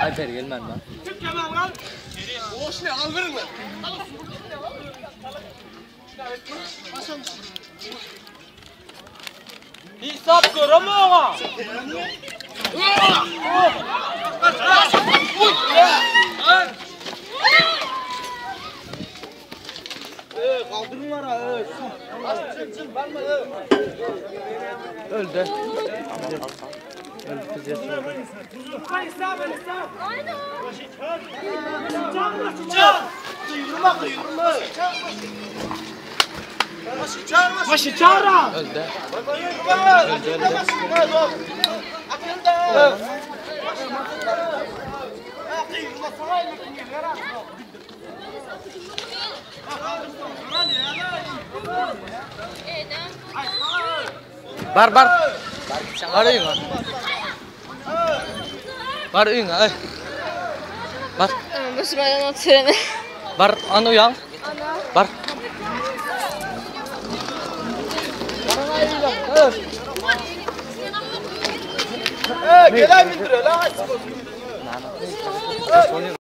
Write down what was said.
Alper gelmän lan. Hisap göremok. Öldü. Öldü kız yatıyor. Öldü. Öldü öldü. Bar bar. Bar öýüňe. Bar öýüňe öý. Bar. Başıma oturanı. Bar ana uyan. Bar.